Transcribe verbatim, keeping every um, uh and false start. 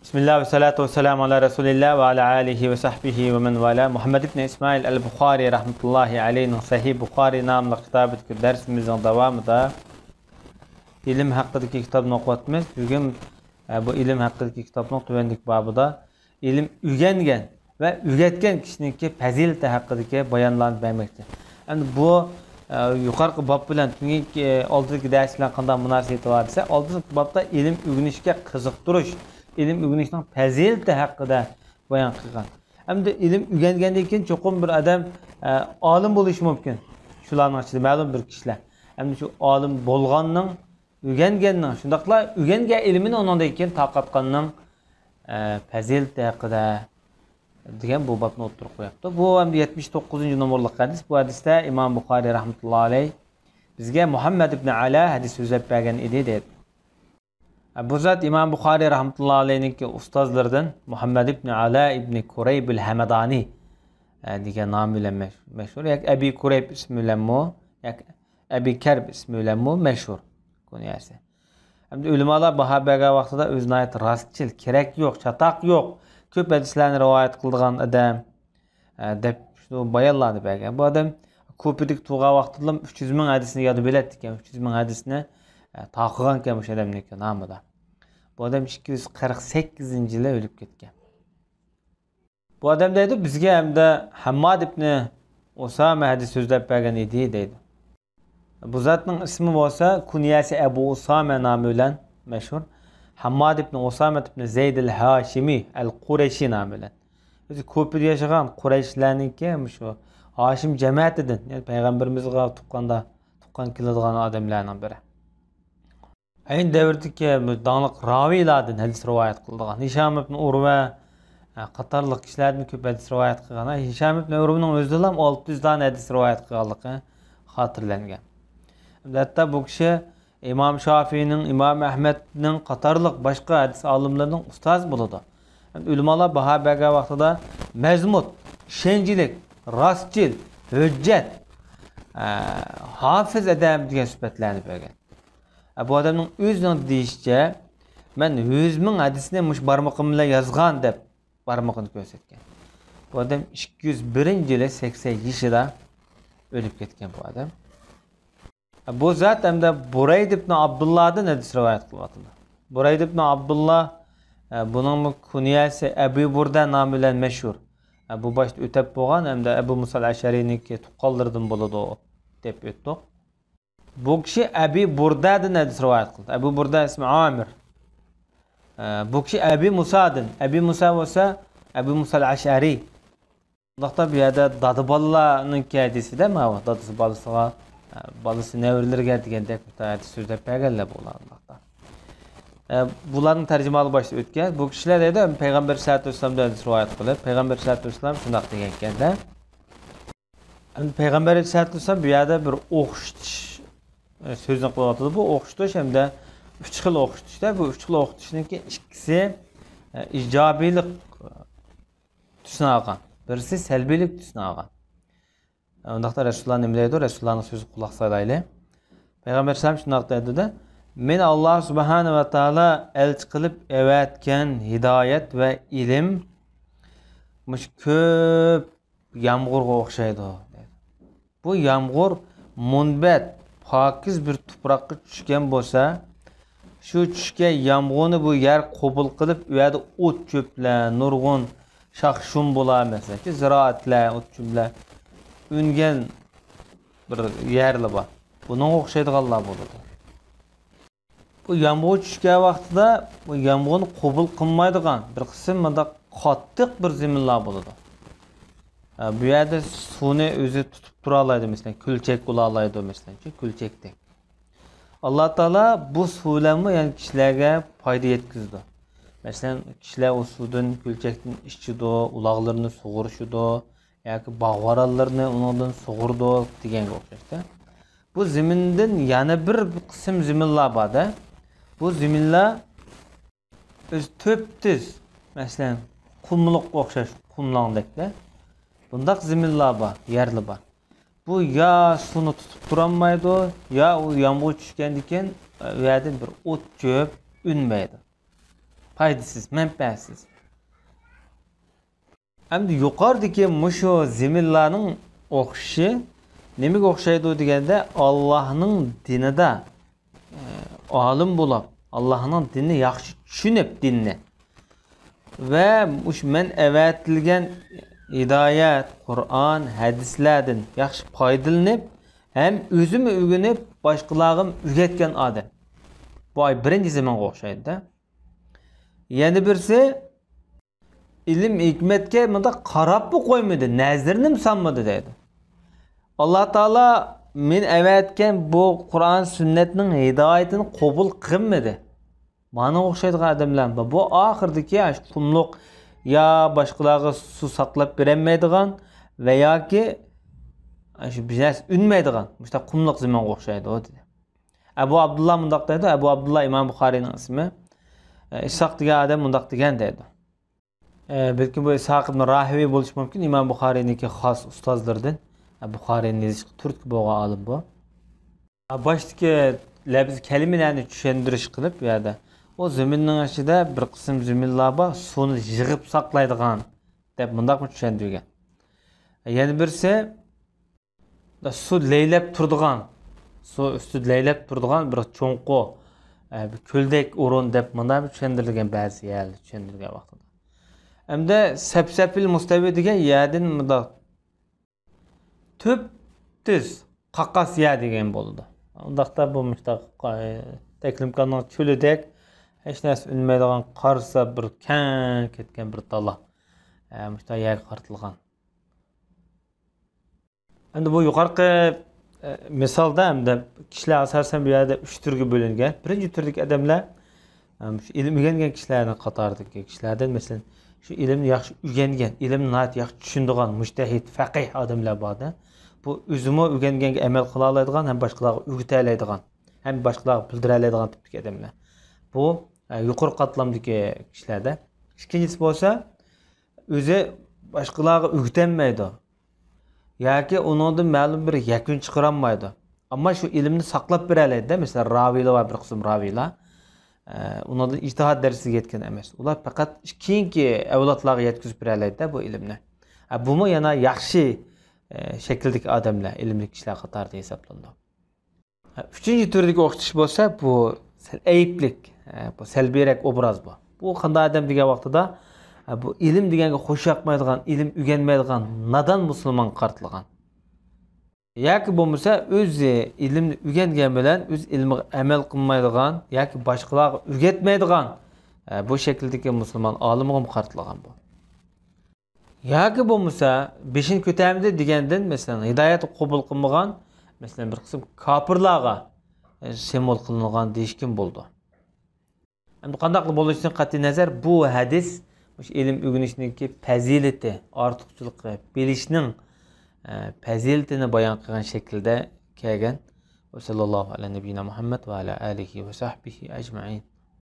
بىسمىللا ۋەسسالاتۇ ۋەسسالامۇ ئالا رەسۇلىللا ۋە ئالا ئالىھى ۋە سەھبىھى ۋە مەن ۋالا. مۇھەممەد ئىبن ئىسمائىل ئەل بۇخارى رەھمەتۇللاھى ئەلەيھىنىڭ سەھىھ بۇخارى ناملىق كىتابىدىكى دەرسىمىزنىڭ داۋامىدا ئىلىم ھەققىدىكى كىتابنى ئوقۇۋاتىمىز. بۈگۈن، ئە، بۇ ئىلىم ھەققىدىكى كىتابنىڭ تۆۋەندىكى بابىدا ئىلىم ئۆگەنگەن ۋە ئۆگەتكەن كىشىنىڭكى پەزىلىتى ھەققىدىكى بايانلارنى بەرمەكچى. ئەمدى بۇ، ئە، يۇقىرىقى باب بىلەن تۈنۈگۈنكى، ئە، ئالدىدىكى دەرس بىلەن قانداق مۇناسىۋىتى بار دېسە، ئالدىدىكى بابتا ئىلىم ئۆگىنىشكە قىزىقتۇرۇش، ئىلىم ئۆگىنىشنىڭ پەزىلىتى ھەققىدە بايان قىلغان. ئەمدى ئىلىم ئۆگەنگەندىن كېيىن چوقۇم بىر ئادەم، ئە، ئالىم بولۇشى مۇمكىن. شۇلارنىڭ ئىچىدە مەلۇم بىر كىشىلەر. ئەمدى شۇ ئالىم بولغاننىڭ، ئۆگەنگەننىڭ، شۇنداقلا ئۆگەنگەن ئىلمىنى ئۇنىڭدىن كېيىن تارقاتقاننىڭ، ئە، پەزىلىتى ھەققىدە دېگەن بۇ بابنى ئوتتۇرىغا قويۇپتۇ. بۇ ئەمدى يەتمىش توققۇزىنچى نومۇرلۇق ھەدىس. بۇ ھەدىستە ئىمام بۇخارىي رەھمەتۇللا ئەلەيھ بىزگە مۇھەممەد ئىبن ئەلا ھەدىس سۆزلەپ بەرگەن ئىدى، دەيدۇ. بۇ زات ئىمام بۇخارىي رەھمەتۇللا ئەلەيھنىڭكى ئۇستازلىرىدىن مۇھەممەد ئىبن ئەلا ئىبن كۇرەيبىل ھەمەدانى، ئە، دېگەن نامى بىلەن مەش-، مەشھۇر. ياكى ئەبى كۇرەيب ئىسمى بىلەنمۇ، ياكى ئەبى كەرب ئىسمى بىلەنمۇ مەشھۇر كۇنيەسى. ئەمدى ئۆلىمالار باھا بەرگەن ۋاقتىدا ئۆزى ناھايىتى راستچىل، كېرەك يوق، چاتاق يوق، كۆپ ھەدىسلەرنى رىۋايەت قىلىدىغان ئادەم، ئە، دەپ شۇ بايانلارنى بەرگەن. بۇ ئادەم كۇپىدىكى تۇرغان ۋاقتىدىلا ئۈچ يۈز مىڭ ھەدىسنى ياد بىلەتتىكەن، ئۈچ يۈز مىڭ ھەدىسنى، ئە، تارقىغانىكەن مۇشۇ ئادەمنىڭكى نامىدا. بۇ ئادەم ئىككى يۈز قىرىق سەككىزىنچى يىلى ئۆلۈپ كەتكەن. بۇ ئادەم دەيدۇ، بىزگە ھەمدە ھەمماد ئىبنى ئۇسامە ھەدىس سۆزلەپ بەرگەن ئىدى، دەيدۇ. بۇ زاتنىڭ ئىسمى بولسا، كۇنيەسى ئەبۇ ئۇسامە نامى بىلەن مەشھۇر. ھەمماد ئىبنى ئۇسامە ئىبنى زەيدىل ھاشىمى ئەل قۇرەيشى نامى بىلەن. ئۆزى كۇپىدە ياشىغان قۇرەيشلەرنىڭكى مۇشۇ ھاشىم جەمەتىدىن، يەنى پەيغەمبىرىمىزغا تۇغقاندا، تۇغقان كېلىدىغان ئادەملەرنىڭ بىرى. ئەينى دەۋردىكى بۇ داڭلىق راۋىيلاردىن ھەدىس رىۋايەت قىلىدىغان ھىشام ئىبن ئۇرۋە، ئە، قاتارلىق كىشىلەردىن كۆپ ھەدىس رىۋايەت قىلغان. ھىشام ئىبن ئۇرۋىنىڭ ئۆزىدىلا ئالتە يۈز دانە ھەدىس رىۋايەت قىلغانلىقى خاتىرىلەنگەن. ھەتتا بۇ كىشى ئىمام شافىئىنىڭ، ئىمام ئەھمەدنىڭ قاتارلىق باشقا ھەدىس ئالىملىرىنىڭ ئۇستازى بولىدۇ. ئۆلىمالار باھا بەرگەن ۋاقتىدا مەزمۇت، ئىشەنچلىك، راستچىل، ھۆججەت، ئە، ھافىز ئادەم دېگەن سۈپەتلەرنى بەرگەن. ئە، بۇ ئادەمنىڭ ئۆزىنىڭ دېيىشىچە، مەن يۈز مىڭ ھەدىسنى مۇشۇ بارمىقىم بىلەن يازغان دەپ بارمىقىنى كۆرسەتكەن. بۇ ئادەم ئىككى يۈز بىرىنچى يىلى سەكسەن يېشىدا ئۆلۈپ كەتكەن بۇ ئادەم. ئە، بۇ زات ھەمدە بۇرەيدە ئىبن ئابدۇللادىن ھەدىس رىۋايەت قىلىۋاتىدۇ. بۇرەيدە ئىبن ئابدۇللا، ئە، بۇنىڭمۇ كۇنيەسى ئەبۇ بۇردە نامى بىلەن مەشھۇر. ئە، بۇ باشتا ئۆتەپ بولغان ھەمدە ئەبۇ مۇسا ئەشئەرىنىڭكى تۇغقانلىرىدىن بولىدۇ دەپ ئۆتتۇق. بۇ كىشى ئەبى بۇردەدىن ھەدىس رىۋايەت قىلدى. ئەبۇ بۇردە ئىسمى ئامىر. ئە، بۇ كىشى ئەبى مۇسادىن. ئەبى مۇسا بولسا ئەبۇ مۇسا ئەشئەرى. بۇنداقتا بۇ يەردە دادا بالىلارنىڭكى ھەدىسىدە ماۋۇ دادىسى بالىسىغا، ئە، بالىسى نەۋرىلىرىگە دېگەندەك بىر ھەدىس سۆزلەپ بەرگەنلەر بۇلار بۇنداقتا. ئە، بۇلارنىڭ تەرجىمىھالى باشتا ئۆتكەن. بۇ كىشىلەر دەيدۇ، پەيغەمبەر سەللەللاھۇ ئەلەيھى ۋەسەللەمدىن ھەدىس رىۋايەت قىلىپ، پەيغەمبەر سەللەللاھۇ ئەلەيھى ۋەسەللەم شۇنداق دېگەنكەن-دە. ئەمدى پەيغەمبەر ئەلەيھىسسالاتۇ ۋەسسالام بۇ يەردە بىر ئوخشىتىش، ئە، سۆزىنى قىلىۋاتىدۇ. بۇ ئوخشىتىش ھەمدە ئۈچ خىل ئوخشىتىشتا، بۇ ئۈچ خىل ئوخشىتىشنىڭكى ئىككىسى، ئە، ئىجابىيلىق تۈسىنى ئالغان، بىرسى سەلبىيلىك تۈسىنى ئالغان. ئۇنداقتا رەسۇلۇللا نېمە دەيدۇ؟ رەسۇلۇللانىڭ سۆزىگە قۇلاق سالايلى. پەيغەمبەر ئەلەيھىسسالام شۇنداق دەيدۇ-دە، مېنى ئاللا سۇبھانە ۋە تائالا ئەلچى قىلىپ ئەۋەتكەن ھىدايەت ۋە ئىلىم مۇشۇ كۆپ يامغۇرغا ئوخشايدۇ. بۇ يامغۇر مۇنبەت، پاكىز بىر تۇپراققا چۈشكەن بولسا، شۇ چۈشكەن يامغۇرنى بۇ يەر قوبۇل قىلىپ، ئۇ يەردە ئوت-چۆپلەر، نۇرغۇن شاخ-شۇم بولار، مەسىلەن، زىرائەتلەر، ئوت-چۆپلەر ئۈنگەن بىر يەرلەر بار. بۇنىڭغا ئوخشايدىغانلار بولىدۇ. بۇ يامغۇر چۈشكەن ۋاقتىدا بۇ يامغۇرنى قوبۇل قىلمايدىغان بىر قىسىم مۇنداق قاتتىق بىر زېمىنلار بولىدۇ. ئە، بۇ يەردە سۇنى ئۆزى تۇتۇپ تۇرالايدۇ، مەسىلەن، كۈلچەك بولالايدۇ، مەسىلەنچۇ، كۈلچەكتەك. ئاللا تائالا بۇ سۇ بىلەنمۇ يەنە كىشىلەرگە پايدا يەتكۈزىدۇ. مەسىلەن، كىشىلەر ئۇ سۇدىن، كۈلچەكتىن ئىچىدۇ، ئۇلاغلىرىنى سۇغۇرۇشىدۇ ياكى باغ-ۋارانلىرىنى ئۇنىڭدىن سۇغۇرىدۇ دېگەنگە ئوخشاشتا. بۇ زېمىندىن يەنە بىر قىسىم زېمىنلار بار-دە. بۇ زېمىنلار ئۆزى تۈپتۈز، مەسىلەن، قۇملۇققا ئوخشاش، قۇملاڭدەكتە. بۇنداق زېمىنلار بار، يەرلەر بار. بۇ يا سۇنى تۇتۇپ تۇرالمايدۇ، يا ئۇ يامغۇر چۈشكەندىكىن ئۇ يەردىن بىر ئوت-چۆپ ئۈنمەيدۇ. پايدىسىز، مەنپەئەتسىز. ئەمدى يۇقىرىدىكى مۇشۇ زېمىنلارنىڭ ئوخشىشى نېمىگە ئوخشايدۇ دېگەندە، ئاللاھنىڭ دىنىدا، ئە، ئالىم بولۇپ، ئاللاھنىڭ دىنىنى ياخشى چۈشىنىپ دىننى ۋە مۇشۇ مەن ئەۋەتىلگەن ھىدايەت، قۇرئان، ھەدىسلەردىن ياخشى پايدىلىنىپ، ھەم ئۆزىمۇ ئۆگىنىپ، باشقىلارغىمۇ ئۆگەتكەن ئادەم. بۇ ئاي بىرىنچى زېمىنغا ئوخشايدۇ-دە. يەنە بىرسى، ئىلىم ھېكمەتكە مۇنداق قاراپمۇ قويمىدى، نەزىرىنىمۇ سالمىدى دەيدۇ. ئاللا تائالا مېنى ئەۋەتكەن بۇ قۇرئان سۈننەتنىڭ ھىدايىتىنى قوبۇل قىلمىدى. مانا ئوخشايدىغان ئادەملەر بار. بۇ ئاخىرىدىكى ئاشۇ قۇملۇق يا باشقىلارغا سۇ ساقلاپ بېرەلمەيدىغان ۋە ياكى ئاشۇ بىر نەرسە ئۈنمەيدىغان مۇشۇنداق قۇملۇق زېمىنغا ئوخشايدۇ دېدى. ئەبۇ ئابدۇللا مۇنداق دەيدۇ، ئەبۇ ئابدۇللا ئىمام بۇخارىينىڭ ئىسمى. ئە، ئىسھاق دېگەن ئادەم مۇنداق دېگەن دەيدۇ. ئە، بەلكىم بۇ ئىسھاق ئىبن راھىۋى بولۇشى مۇمكىن، ئىمام بۇخارىينىڭكى خاس ئۇستازلىرىدىن. ئە، بۇخارىينى يېزىشقا تۈرتكە بولغان ئالىم بۇ. ئە، باشتىكى لەپز كەلىمىلەرنى چۈشەندۈرۈش قىلىپ، بۇ يەردە ئۇ زېمىننىڭ ئىچىدە بىر قىسىم زېمىنلار بار، سۇنى يىغىپ ساقلايدىغان دەپ مۇنداقمۇ چۈشەندۈرگەن. يەنە بىرسى، سۇ لەيلەپ تۇرىدىغان، سۇ ئۈستىدە لەيلەپ تۇرىدىغان بىر چوڭقۇر، ئە، بىر كۆلدەك ئورۇن دەپ مۇنداق چۈشەندۈرۈلگەن بەزى يەرلەر چۈشەندۈرگەن ۋاقتىدا. ئەمدى سەپسەپىل مۇستەۋى دېگەن يەردىن مۇنداق تۈپتۈز قاقاس يەر دېگەن بولىدۇ. ئۇنداقتا بۇ مۇشتاق، ئە، تەكلىمكاننىڭ چۆلىدەك ھېچ نەرسە ئۈنمەيدىغان قارىسا بىر كەڭ كەتكەن بىر دالا. ئە، مۇشتاق يەرگە قارىتىلغان. ئەمدى بۇ يۇقىرىقى، ئە، مىسالدا ئەمدى كىشىلەر ئاساسەن بۇ يەردە ئۈچ تۈرگە بۆلۈنگەن. بىرىنچى تۈردىكى ئادەملەر، ئە، شۇ ئىلىم ئۆگەنگەن كىشىلەرنىڭ قاتارىدىكى كىشىلەردىن، مەسىلەن، شۇ ئىلىمنى ياخشى ئۆگەنگەن، ئىلىمنى ناھايىتى ياخشى چۈشىنىدىغان مۇجتەھىد، فەقىھ ئادەملەر بار-دە. بۇ ئۆزىمۇ ئۆگەنگەنگە ئەمەل قىلالايدىغان ھەم باشقىلارغا ئۆگىتەلەيدىغان، ھەم باشقىلارغا بىلدۈرەلەيدىغان تىپتىكى ئادەملەر. بۇ، ئە، يۇقىرى قاتلامدىكى كىشىلەردە. ئىككىنچىسى بولسا، ئۆزى باشقىلارغا ئۆگىتەلمەيدۇ ياكى ئۇنىڭدىن مەلۇم بىر يەكۈن چىقىرالمايدۇ. ئەمما شۇ ئىلىمنى ساقلاپ بېرەلەيدۇ-دە، مەسىلەن، راۋىيلار بار، بىر قىسىم راۋىيلار. ئە، ئۇنىڭدىن ئىجتىھاد دەرىجىسىگە يەتكەن ئەمەس. ئۇلار پەقەت كېيىنكى ئەۋلادلارغا يەتكۈزۈپ بېرەلەيدۇ-دە بۇ ئىلىمنى. ئە، بۇمۇ يەنە ياخشى، ئە، شەكىلدىكى ئادەملەر، ئىلىملىك كىشىلەر قاتارىدا ھېسابلىنىدۇ. ئۈچىنچى تۈردىكى ئوخشىتىش بولسا، بۇ سەل ئەيىبلىك، بۇ سەلبىيرەك ئوبراز بۇ. بۇ قانداق ئادەم دېگەن ۋاقتىدا، بۇ ئىلىم دېگەنگە خوش ياقمايدىغان، ئىلىم ئۆگەنمەيدىغان نادان مۇسۇلمانغا قارىتىلغان. ياكى بولمىسا ئۆزى ئىلىمنى ئۆگەنگەن بىلەن ئۆز ئىلمىغا ئەمەل قىلمايدىغان ياكى باشقىلارغا ئۆگەتمەيدىغان، بۇ شەكىلدىكى مۇسۇلمان ئالىمغىمۇ قارىتىلغان بۇ. ياكى بولمىسا بېشىنى كۆتەرمىدى دېگەندىن، مەسىلەن، ھىدايەتنى قوبۇل قىلمىغان، مەسىلەن، بىر قىسىم كاپىرلارغا، ئە، سىمۋول قىلىنغان دېيىشكىمۇ بولىدۇ. ئەمدى قانداقلا بولۇشىدىن قەتئىينەزەر، بۇ ھەدىس مۇشۇ ئىلىم ئۆگىنىشنىڭكى پەزىلىتى، ئارتۇقچىلىقى، بىلىشنىڭ، ئە، پەزىلىتىنى بايان قىلغان شەكىلدە كەلگەن. ۋە سەللەللاھۇ ئەلە نەبىييىنا مۇھەممەد ۋە ئەلە ئالىھى ۋە سەھبىھى ئەجمەئىن.